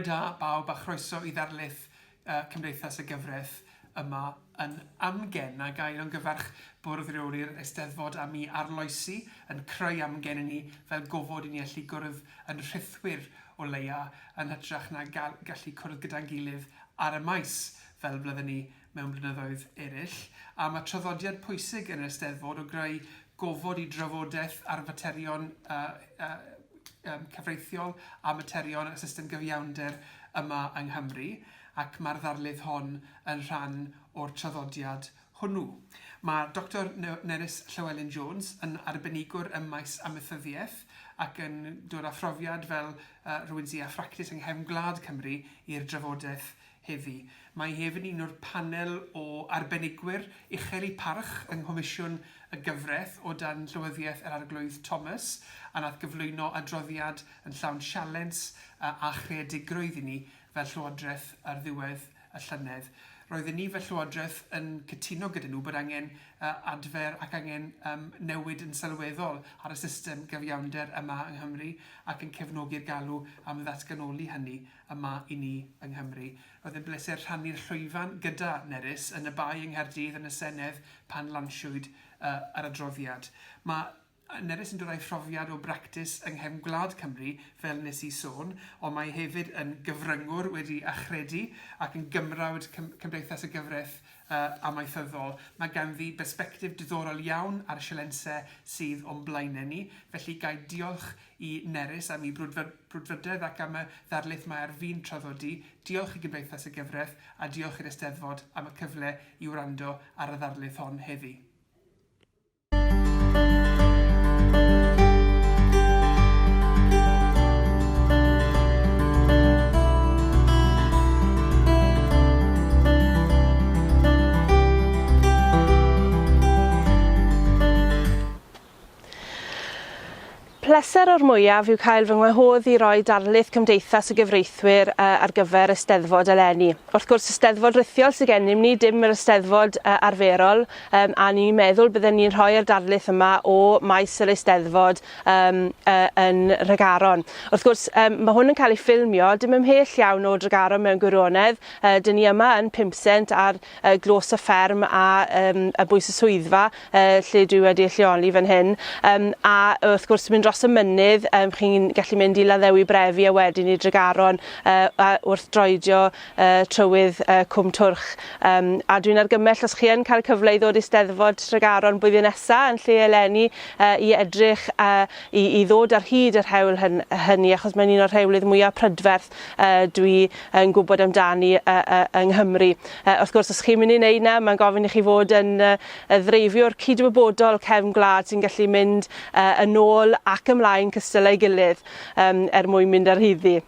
Bore da bawb a chroeso i ddarlith Cymdeithas y Gyfraith yma yn Amgen. A ga i longyfarch Bwrdd Rheoli'r Eisteddfod am i arloesi yn creu amgen i ni fel gofod i ni allu gwrdd yn rhithwir o leia yn hytrach na gallu cwrdd gyda'n gilydd ar y maes fel fydden ni mewn blynyddoedd eraill. A mae traddodiad pwysig yn yr Eisteddfod o greu gofod i drafodaeth ar faterion um, cyfreithiol a materion y system gyfiawnder yma yng Nghymru, ac mae'r ddarlith hon yn rhan o'r traddodiad hwnnw. Mae Doctor Nerys Llewelyn Jones yn arbenigwr ym maes amaethyddiaeth ac yn dod â phrofiad fel uh, rhywun sydd â phractis yng nghefn gwlad Cymru i'r drafodaeth heddi. Mae hi hefyd yn un o'r panel o arbenigwyr uchel eu parch yng Nghomisiwn y Gyfraith o dan llywyddiaeth yr Arglwydd Thomas, a nath gyflwyno adroddiad yn llawn sialens a chreadigrwydd i ni fel Llywodraeth ar ddiwedd y llynedd. Roedden ni fel Llywodraeth yn cytuno gyda nhw bod angen adfer ac angen newid yn sylweddol ar y system gyfiawnder yma yng Nghymru ac yn cefnogi'r galw am ddatganoli hynny yma i ni yng Nghymru. Roedd yn bleser rhannu'r llwyfan gyda Nerys yn y Bae yng Nghaerdydd yn y Senedd pan lansiwyd yr adroddiad. Mae Nerys yn dod â'i phrofiad o bractis yng nghefn gwlad Cymru, fel nes i sôn, ond mae hefyd yn gyfryngwr wedi achredu ac yn gymrawd Cymdeithas y Gyfraith Amaethyddol. Mae ganddi bersbectif diddorol iawn ar y sialensau sydd o'n blaenau ni, felly ga i diolch i Nerys am ei brwdfrydedd ac am y ddarlith mae ar fin traddodi, diolch i Gymdeithas y Gyfraith a diolch i'r Eisteddfod am y cyfle i wrando ar y ddarlith hon heddi. Pleser o'r mwyaf yw cael fy ngwahodd i roi darlith Cymdeithas y Gyfreithwyr ar gyfer y Steddfod eleni. Wrth gwrs, y Steddfod rithiol sydd gennym ni, dim yr Eisteddfod arferol, um, a ni'n meddwl bydden ni'n rhoi'r darlith yma o maes yr Eisteddfod um, uh, yn Nhregaron. Wrth gwrs, um, mae hwn yn cael ei ffilmio, dim ymhell iawn o Dregaron mewn gwirionedd. Uh, dyn ni yma yn Pumsent ar uh, glos y fferm a um, a bwys y swyddfa, uh, lle dwi wedi lleoli fan hyn. Um, a wrth gwrs, mynd dros y mynydd, um, chi'n gallu mynd i Laddewi Brefi a wedyn i Dregaron uh, a wrth droedio uh, trywydd uh, Cwm Twrch. Um, a dwi'n argymell os chi yn cael cyfle i ddod i Steddfod Tregaron blwyddyn nesaf yn lle eleni uh, i edrych uh, i, i ddod ar hyd yr hewl hyn, hynny achos mae'n un o'r hewlydd mwyaf prydferth uh, dwi yn gwybod amdani uh, uh, yng Nghymru. Uh, wrth gwrs, os chi'n mynd i wneud na, mae'n gofyn i chi fod yn uh, y ddreifiwr cydwybodol cefn gwlad sy'n gallu mynd uh, yn ôl ac ymlaen cystal â'i gilydd um, er mwyn mynd ar hyddi.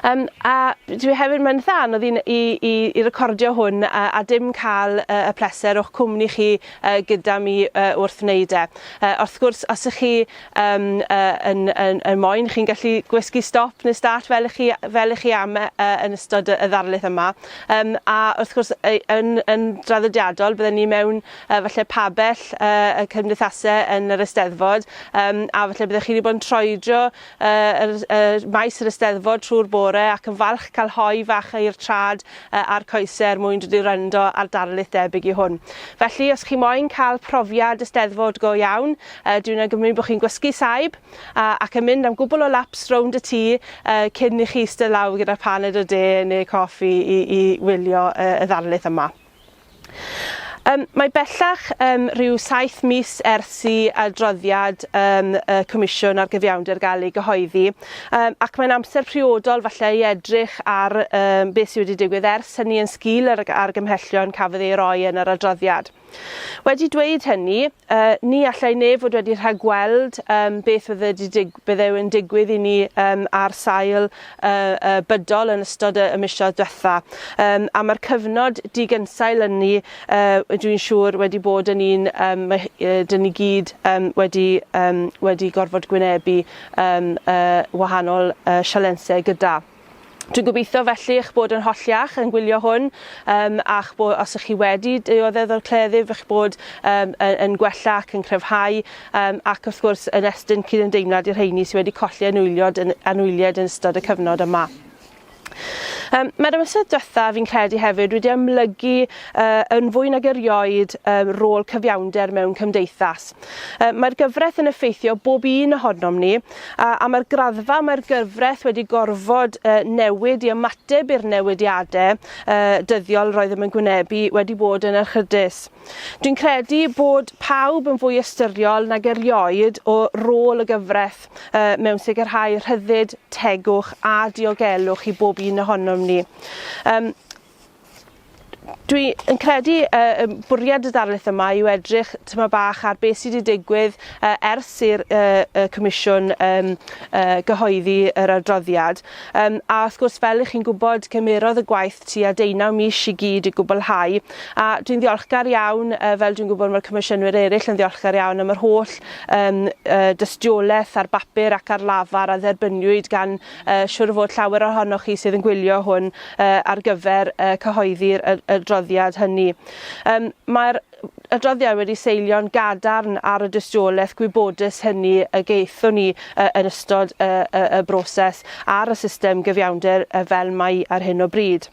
Um, a dwi hefyd, mae'n eitha anodd i, i, i, i recordio hwn a, a dim cael uh, y pleser o'ch cwmni chi uh, gyda mi uh, wrth wneud e. Uh, wrth gwrs, os ych chi um, uh, yn, yn, yn moyn, chi'n gallu gwisgu stop neu start fel ych chi, fel ych chi am uh, yn ystod y, y ddarlith yma. Um, a wrth gwrs, yn, yn draddodiadol, bydden ni mewn uh, falle pabell uh, y cymdeithasau yn yr Eisteddfod, um, a falle byddech chi wedi bod yn troedio uh, yr, uh, maes yr Eisteddfod trwy'r bore ac yn falch cael hoi fach i'r trad a'r coesau er mwyn dod i wrando ar darlith debyg i hwn. Felly, os chi moyn cael profiad Eisteddfod go iawn, dwi'n awgrymu bod chi'n gwasgu saib ac yn mynd am gwbl o laps rownd y tŷ cyn i chi eistedd lawr gyda paned o de neu coffi i, i wylio y ddarlith yma. Um, mae bellach um, rhyw saith mis ers i adroddiad um, y Comisiwn ar Gyfiawnder gael ei gyhoeddi, um, ac mae'n amser priodol falle i edrych ar um, beth sydd wedi digwydd ers hynny yn sgil yr argymhellion cafodd ei roi yn yr adroddiad. Wedi dweud hynny, uh, ni allai neb fod wedi rhagweld um, beth fydde di dig bydde yn digwydd i ni um, ar sail uh, uh, bydol yn ystod y, y misoedd diwetha. Um, a mae'r cyfnod digynsail ynni, uh, dwi'n siŵr, wedi bod yn un um, mae, uh, dyn ni gyd um, wedi, um, wedi gorfod gwynebu um, uh, wahanol uh, sialensau gyda. Dwi'n gobeithio felly eich bod yn holliach yn gwylio hwn um, a'ch bod, os ych chi wedi dioddef o'r cleddyf, eich bod um, yn, yn gwella ac yn cryfhau um, ac wrth gwrs yn estyn cydymdeimlad i'r rheini sydd wedi colli anwyliad yn, anwyliad yn ystod y cyfnod yma. Mae'r amser diwetha, fi'n credu hefyd, wedi amlygu yn fwy nag erioed rôl cyfiawnder mewn cymdeithas. Mae'r gyfraith yn effeithio bob un ohonom ni, a, a mae'r graddfa mae'r gyfraith wedi gorfod newid i ymateb i'r newidiadau dyddiol roeddem yn gwynebu wedi bod yn erchydus. Dwi'n credu bod pawb yn fwy ystyriol nag erioed o rôl y gyfraith mewn sicrhau rhyddid, tegwch a diogelwch i bob un ohonom ni. Um, dwi yn credu uh, bwriad y darlith yma yw edrych tyma bach ar beth sydd wedi digwydd uh, ers i'r uh, y Comisiwn um, uh, gyhoeddi yr adroddiad. Um, a wrth gwrs, fel ych chi'n gwybod, cymerodd y gwaith tua deunaw mis i gyd i gwblhau. A dwi'n ddiolchgar iawn, uh, fel dwi'n gwybod mae'r comisiynwyr eraill yn ddiolchgar iawn am yr holl um, uh, dystiolaeth ar bapur ac ar lafar a dderbyniwyd gan uh, siwr o fod llawer ohonoch chi sydd yn gwylio hwn uh, ar gyfer uh, cyhoeddi'r adroddiad hynny. Um, Mae'r adroddiad wedi seilio'n gadarn ar y dystiolaeth gwybodus hynny y gaethon ni uh, yn ystod y, y, y broses ar y system gyfiawnder uh, fel mae ar hyn o bryd.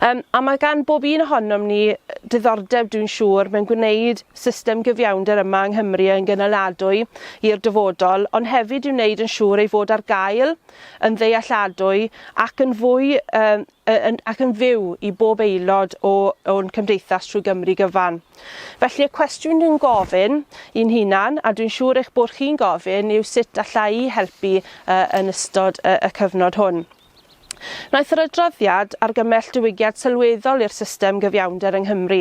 Um, a mae gan bob un ohonom ni diddordeb, dwi'n siŵr, mewn gwneud system gyfiawnder yma yng Nghymru yn gynaladwy i'r dyfodol, ond hefyd i wneud yn siŵr ei fod ar gael yn ddealladwy ac yn fwy um, yn, ac yn fyw i bob aelod o, o'n cymdeithas trwy Gymru gyfan. Felly y cwestiwn dwi'n gofyn i'n hunan, a dwi'n siŵr eich bod chi'n gofyn, yw sut alla i helpu uh, yn ystod y, y cyfnod hwn. Wnaeth yr adroddiad argymell diwygiad sylweddol i'r system gyfiawnder yng Nghymru.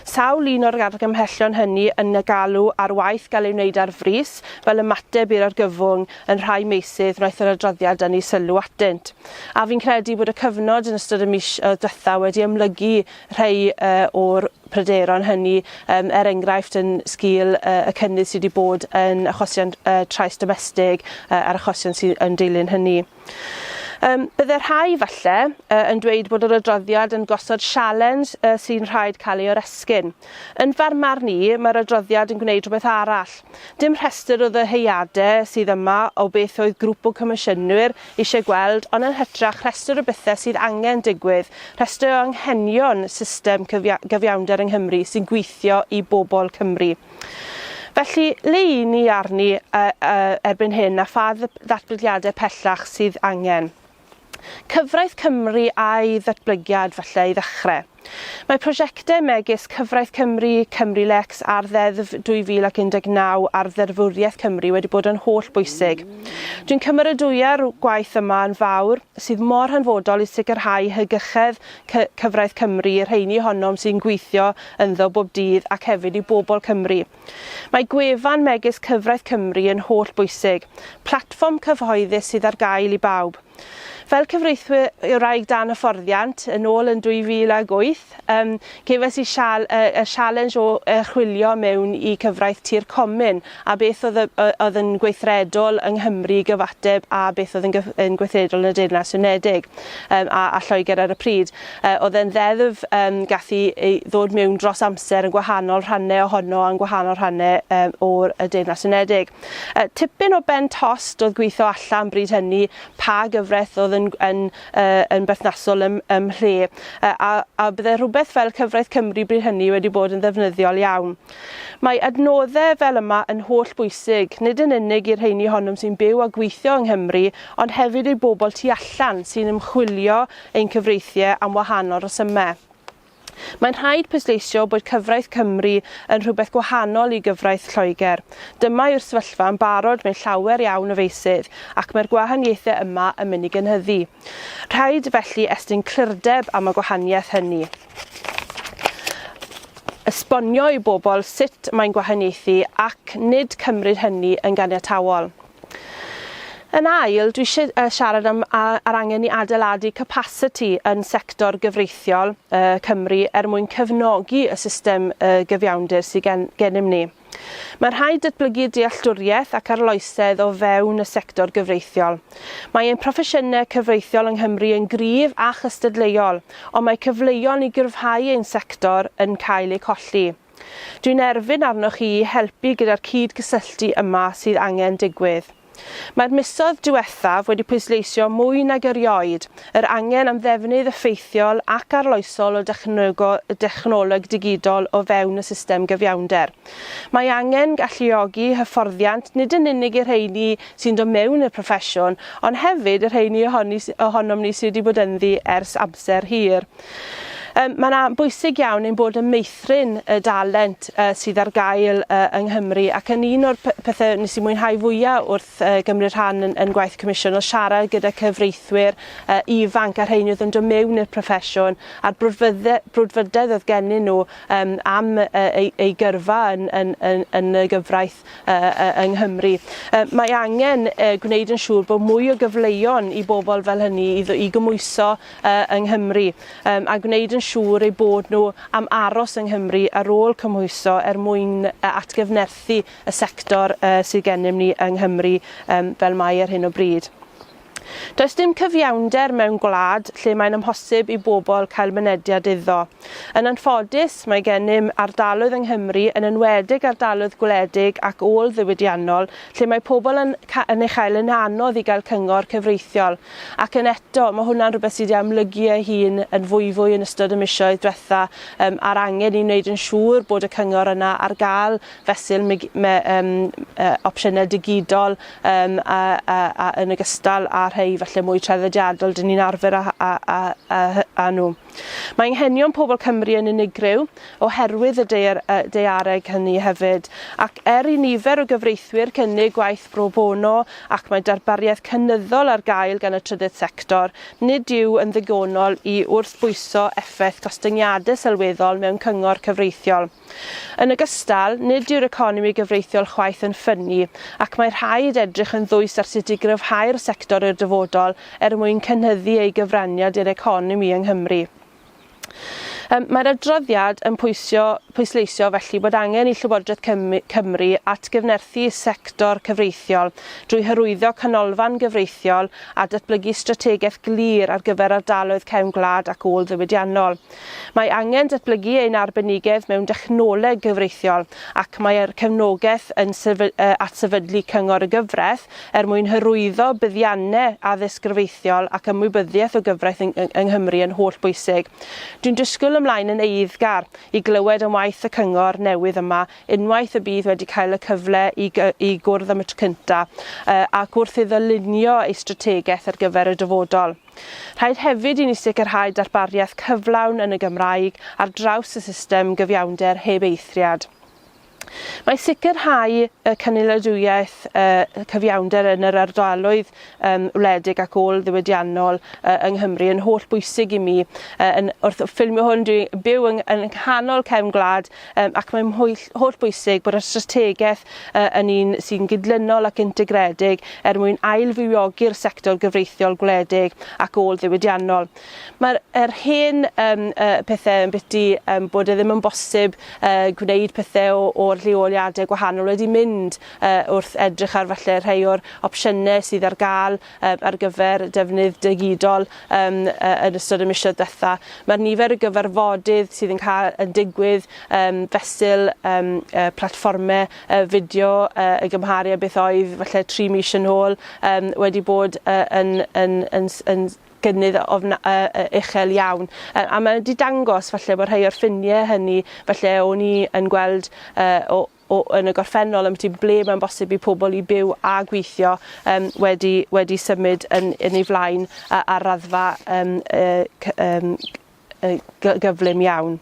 Sawl un o'r argymhellion hynny yn y galw ar waith gael ei wneud ar frys, fel ymateb i'r argyfwng yn rhai meysydd wnaeth yr adroddiad dynnu sylw atynt. A fi'n credu bod y cyfnod yn ystod y mis diwetha' wedi amlygu rhai o'r pryderon hynny, um, er enghraifft yn sgil uh, y cynnydd sydd wedi bod yn achosion uh, trais domestig uh, a'r achosion sydd yn dilyn hynny. Um, bydde rhai falle uh, yn dweud bod yr adroddiad yn gosod sialens uh, sy'n rhaid cael ei oresgyn. Yn fy marn i, mae'r adroddiad yn gwneud rhywbeth arall. Dim rhestr o ddyheuadau sydd yma o beth oedd grŵp o comisiynwyr eisiau gweld, ond yn hytrach rhestr o bethau sydd angen digwydd, rhestr o anghenion system gyfiawnder yng Nghymru sy'n gweithio i bobl Cymru. Felly, le i ni arni uh, uh, erbyn hyn a pha ddatblygiadau pellach sydd angen? Cyfraith Cymru a'i ddatblygiad falle i ddechrau. Mae prosiectau megis Cyfraith Cymru, Cymru Lex a'r Ddeddf 2019 ar Ddeddfwriaeth Cymru wedi bod yn holl bwysig. Dwi'n cymeradwyo'r gwaith yma yn fawr, sydd mor hanfodol i sicrhau hygychedd Cyfraith Cymru i'r rheini ohonom sy'n gweithio ynddo bob dydd ac hefyd i bobl Cymru. Mae gwefan megis Cyfraith Cymru yn holl bwysig, platfform cyhoeddus sydd ar gael i bawb. Fel cyfreithwraig dan hyfforddiant, yn ôl yn 2008, um, cefais i sial, y, y sialens o uh, chwilio mewn i cyfraith tir comin a beth oedd, oedd yn gweithredol yng Nghymru i gyfateb a beth oedd yn, yn gweithredol yn y Deyrnas Unedig. um, a, a Lloegr ar y pryd. Uh, oedd e'n ddeddf um, gath i, ei ddod mewn dros amser yn gwahanol rhannau ohono a'n gwahanol rhannau um, o'r y Deyrnas Unedig. Uh, tipyn o ben tost oedd gweithio allan bryd hynny pa gyfraith oedd yn, yn, uh, yn berthnasol ym, ym mhle. Uh, a, a bydde rhywbeth fel cyfraith Cymru bryd hynny wedi bod yn ddefnyddiol iawn. Mae adnoddau fel yma yn holl bwysig, nid yn unig i'r rheini ohonom sy'n byw a gweithio yng Nghymru, ond hefyd i'r bobl tu allan sy'n ymchwilio ein cyfreithiau am wahanol resymau. Mae'n rhaid pwysleisio bod cyfraith Cymru yn rhywbeth gwahanol i gyfraith Lloegr. Dyma yw'r sefyllfa yn barod mewn llawer iawn o feysydd, ac mae'r gwahaniaethau yma yn mynd i gynyddu. Rhaid felly estyn clirdeb am y gwahaniaeth hynny. Esbonio i bobl sut mae'n gwahaniaethu ac nid cymryd hynny yn ganiataol. Yn ail, dwi eisiau uh, siarad am a'r angen i adeiladu capasiti yn sector gyfreithiol uh, Cymru er mwyn cefnogi y system uh, gyfiawnder sydd gen, gennym ni. Mae'n rhaid datblygu dealltwriaeth ac arloesedd o fewn y sector gyfreithiol. Mae ein proffesiynau cyfreithiol yng Nghymru yn gryf a chystadleuol, ond mae cyfleon i gryfhau ein sector yn cael eu colli. Dwi'n erfyn arnoch chi i helpu gyda'r cyd-gysylltu yma sydd angen digwydd. Mae'r misoedd diwethaf wedi pwysleisio mwy nag erioed yr angen am ddefnydd effeithiol ac arloesol o dechnoleg digidol o fewn y system gyfiawnder. Mae angen galluogi hyfforddiant nid yn unig i'r rheini sy'n dod mewn i'r proffesiwn, ond hefyd y rheini ohonom ni sydd wedi bod ynddi ers amser hir. Um, Mae'n bwysig iawn ein bod yn meithrin y dalent uh, sydd ar gael uh, yng Nghymru ac yn un o'r pethau nes i mwynhau fwyaf wrth uh, gymryd rhan yn, yn gwaith comisiwn oedd siarad gyda cyfreithwyr uh, ifanc a rheini oedd yn dod mewn i'r proffesiwn a'r brwdfrydedd, brwdfrydedd oedd gennyn nhw um, am uh, ei, ei gyrfa yn, yn, yn, yn y gyfraith yng Nghymru. Mae angen gwneud yn siŵr bod mwy o gyfleon i bobl fel hynny i, i gymhwyso yng Nghymru a gwneud yn siŵr eu bod nhw am aros yng Nghymru ar ôl cymhwyso er mwyn atgyfnerthu y sector sydd gennym ni yng Nghymru fel mae ar hyn o bryd. Does dim cyfiawnder mewn gwlad lle mae'n amhosib i bobl cael mynediad iddo. Yn anffodus, mae gennym ardaloedd yng Nghymru, yn enwedig ardaloedd gwledig ac ôl-ddiwydiannol, lle mae pobl yn, yn ei chael yn anodd i gael cyngor cyfreithiol. Ac yn eto, mae hwnna'n rhywbeth sydd wedi amlygu ei hun yn fwyfwy yn ystod y misoedd diwetha, um, a'r angen i wneud yn siŵr bod y cyngor yna ar gael fesul me, me, um, uh, opsiynau digidol um, a, a, a yn ogystal â rhai falle mwy traddodiadol dyn ni'n arfer â, â, â, â, â nhw. Mae anghenion pobl Cymru yn unigryw oherwydd y daear, daeareg hynny hefyd, ac er i nifer o gyfreithwyr cynnig gwaith pro bono ac mae darpariaeth cynyddol ar gael gan y trydydd sector, nid yw yn ddigonol i wrthbwyso effaith gostyngiadau sylweddol mewn cyngor cyfreithiol. Yn ogystal, nid yw'r economi gyfreithiol chwaith yn ffynnu, ac mae rhaid edrych yn ddwys ar sut i gryfhau'r sector i'r dyfodol er mwyn cynyddu ei gyfraniad i'r economi yng Nghymru. Um, mae'r adroddiad yn pwysio, pwysleisio felly bod angen i Llywodraeth Cymru atgyfnerthu sector cyfreithiol drwy hyrwyddo canolfan gyfreithiol a datblygu strategaeth glir ar gyfer ardaloedd cefn gwlad ac ôl-ddiwydiannol. Mae angen datblygu ein arbenigedd mewn dechnoleg gyfreithiol ac mae'r cefnogaeth yn atsefydlu Cyngor y Gyfraith er mwyn hyrwyddo buddiannau addysg gyfreithiol ac ymwybyddiaeth o gyfraith yng Nghymru yn holl bwysig. Dwi'n disgwyl ymlaen yn eiddgar i glywed am waith y Cyngor newydd yma unwaith y bydd wedi cael y cyfle i, i gwrdd am y tro cyntaf ac wrth iddo lunio ei strategaeth ar gyfer y dyfodol. Rhaid hefyd i ni sicrhau darpariaeth cyflawn yn y Gymraeg ar draws y system gyfiawnder heb eithriad. Mae sicrhau y cyniladwyaeth y cyfiawnder yn yr ardaloedd um, wledig ac ôl-ddiwydiannol uh, yng Nghymru yn holl bwysig i mi. Uh, yn, wrth ffilmio hwn, dwi'n byw yng, yng nghanol cefn gwlad um, ac mae'n holl bwysig bod y strategaeth yn un sy'n gydlynol ac integredig er mwyn ailfywiogi'r sector gyfreithiol gwledig ac ôl-ddiwydiannol. Mae'r er hen um, uh, pethau yn biti um, bod e ddim yn bosib uh, gwneud pethau o'r lleoliadau gwahanol wedi mynd uh, wrth edrych ar falle rhai o'r opsiynau sydd ar gael uh, ar gyfer defnydd digidol um, uh, yn ystod y misoedd diwetha. Mae'r nifer o gyfarfodydd sydd yn, cael, yn digwydd um, fesul um, uh, platfformau uh, fideo uh, y gymharu â beth oedd falle 3 mis yn ôl um, wedi bod uh, yn, yn, yn, yn, gynnydd ofna, uh, uh, uchel iawn. Uh, a mae wedi dangos falle bod rhai o'r ffiniau hynny falle o'n i yn gweld uh, o, o, yn y gorffennol ambiti ble mae'n bosib i pobl i byw a gweithio um, wedi, wedi symud yn, yn ei flaen uh, ar raddfa um, uh, um, uh, gyflym iawn.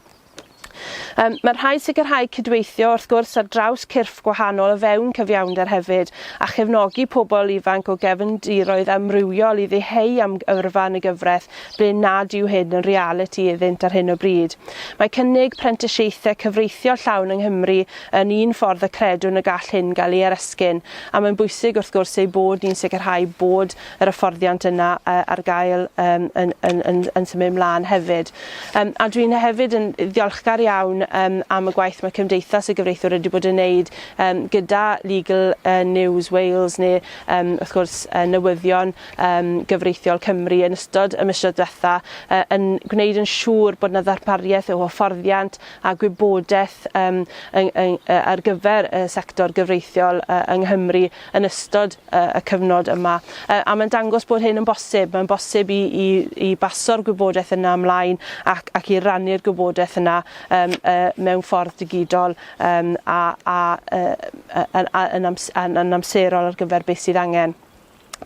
Um, mae'n rhaid sicrhau cydweithio wrth gwrs ar draws cyrff gwahanol o fewn cyfiawnder hefyd a chefnogi pobl ifanc o gefndiroedd amrywiol i ddiheu am yrfa yn y gyfraith ble nad yw hyn yn realiti iddynt ar hyn o bryd. Mae cynnig prentisiaethau cyfreithiol llawn yng Nghymru yn un ffordd y credwn y gall hyn gael ei aresgyn, a mae'n bwysig wrth gwrs ei bod ni'n sicrhau bod yr hyfforddiant yna ar gael um, yn, yn, yn, yn symud ymlaen hefyd. Um, a dwi'n hefyd yn ddiolchgar iawn iawn um, am y gwaith mae Cymdeithas y Gyfreithwyr wedi bod yn wneud um, gyda Legal uh, News Wales neu um, wrth gwrs uh, newyddion um, gyfreithiol Cymru yn ystod y misoedd diwetha uh, yn gwneud yn siŵr bod yna ddarpariaeth o hyfforddiant a gwybodaeth um, yng, yng, ar gyfer y sector gyfreithiol uh, yng Nghymru yn ystod uh, y cyfnod yma. Uh, a mae'n dangos bod hyn yn bosib. Mae'n bosib i, i, i baso'r gwybodaeth yna ymlaen ac, ac i rannu'r gwybodaeth yna um, uh, mewn ffordd digidol um, a, a, uh, yn, yn, yn, yn amserol ar gyfer beth sydd angen.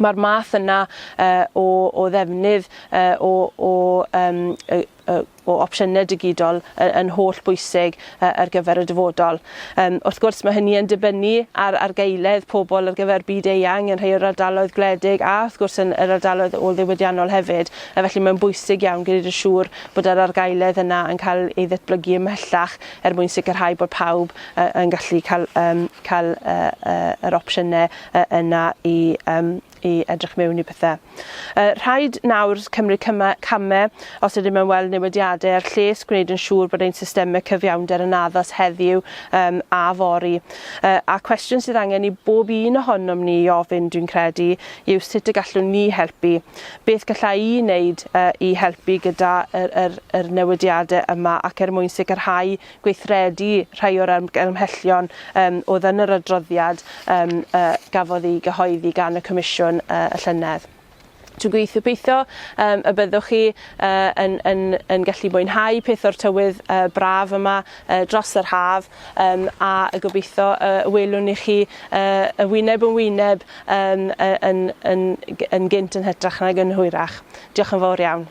Mae'r math yna uh, o, o ddefnydd uh, o, o, um, uh, o opsiynau digidol yn, yn holl bwysig uh, ar gyfer y dyfodol. Um, wrth gwrs, mae hynny yn dibynnu ar argaeledd pobl ar gyfer byd eang yn rhai o'r ardaloedd gwledig a wrth gwrs yn yr ardaloedd ôl-ddiwydiannol hefyd. A felly mae'n bwysig iawn gwneud yn siŵr bod yr argaeledd yna yn cael ei ddatblygu ymhellach er mwyn sicrhau bod pawb uh, yn gallu cael, um, cael uh, uh, yr opsiynau yna i, um, i edrych mewn i pethau. Uh, rhaid nawr cymryd camau os ydym yn weld newidiadau ar lles, gwneud yn siŵr bod ein systemau cyfiawnder yn addas heddiw um, a fory. Uh, a cwestiwn sydd angen i bob un ohonom ni i ofyn, dwi'n credu, yw sut y gallwn ni helpu. Beth gallai i wneud uh, i helpu gyda yr, yr, yr newidiadau yma ac er mwyn sicrhau gweithredu rhai o'r argymhellion um, oedd yn yr adroddiad um, uh, gafodd ei gyhoeddi gan y Comisiwn uh, y llynedd. Dwi'n gweithio gobeithio um, y byddwch chi uh, yn, yn, yn gallu mwynhau peth o'r tywydd uh, braf yma uh, dros yr haf um, a y gobeithio uh, welwn ni chi uh, y wyneb yn wyneb um, yn, yn, yn, yn gynt yn hytrach nag yn hwyrach. Diolch yn fawr iawn.